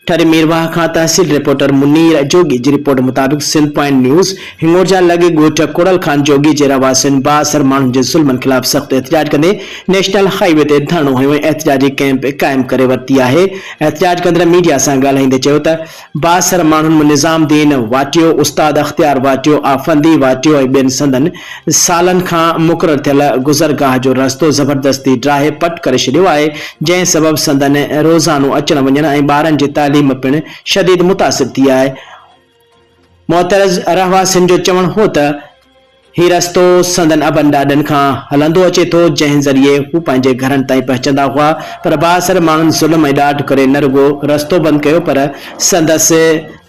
ٺري ميرواهه کان تحصيل رپورٽر منير جوڳي جي رپورٽ مطابق سنڌ پوائنٽ نيوز هڱورجا لڳ ڳوٺ ڪڙل خان جوڳي جي رهواسين بااثر ماڻهن جي ظلمن خلاف سخت احتجاج ڪندي نيشنل هائي وي تي ڌرڻو هنيو ۽ احتجاجي ڪئمپ قائم ڪري ورتي آهي احتجاج ڪندڙ ميڊيا سان ڳالهائيندي چيو ته بااثر ماڻهن م نظام الدين واٽيو، استاد اختيار واٽيو، آفندي واٽيو ۽ ٻين سندن سالن کان مقرر ٿيل گذرگاهه جو رستو زبردستي ڊاهي پٽ ڪري ڇڏيو آهي، جنهن سبب سندن روزانو اچڻ وڃڻ ۽ ٻارن جي تعليم پڻ شديد متاثر ٿي آهي. معترض رهواسين جو چوڻ هو ته. هي رستو سندن ابن ڏاڏن کان هلندو اچي ٿو، جنهن ذريعي هو پنهنجي گهرن تائين پهچندا هئا، پر بااثر ماڻهن ظلم ۽ ڏاڍ ڪري نه رڳو رستو بند ڪيو پر سندس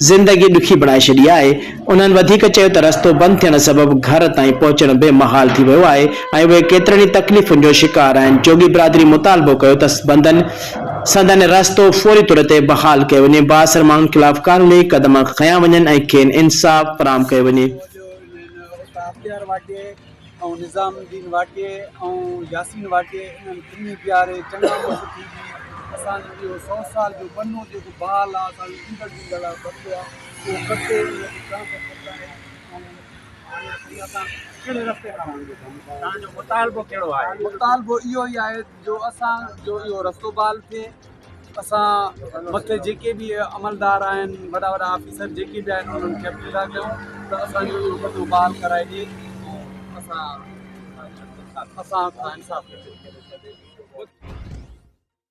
زندگي ڏکي بڻائي ڇڏي آهي. انهن وڌيڪ چيو ته رستو بند ٿيڻ سبب گهر تائين پهچڻ به محال ٿي ويو آهي ۽ اهي ڪيترن ئي تڪليفن جو شڪار آهن. جوڳي برادري مطالبو ڪيو ته بندن سندن رستو فوري طور تي بحال ڪيو وڃي، بااثر ماڻهن خلاف قانوني قدم کنيا وڃن ۽ کين انصاف فراهم ڪيو وڃي. استاد اختيار واٽي ۽ نظام الدين واٽي ۽ ياسين واٽي انهن ٽنهي پياري چڱا مڙس ٿي جي اسان جو اهو سو سال جو ٻنو جيڪو بحال آ اسان جو ايندڙ جيندڙ رستو آ اهو ڪٽي ان کي ڪڻڪ پچائي ۽ هاڻي اسين اسان ڪهڙي رستي کان وڃجي توهان جو مطالبو ڪهڙو آهي؟ مطالبو اهو ئي آهي جو اسان جو اهو رستو بحال ٿئي اسان مٿي جيڪي به عملدار آهن وڏا وڏا آفيسر جيڪي به آهن انهن کي اپيل ٿا ڪيون ته اسان جو اهو ٻنو بحال ڪرائي ڏي ۽ اسان اسان کان انصاف ڪجي.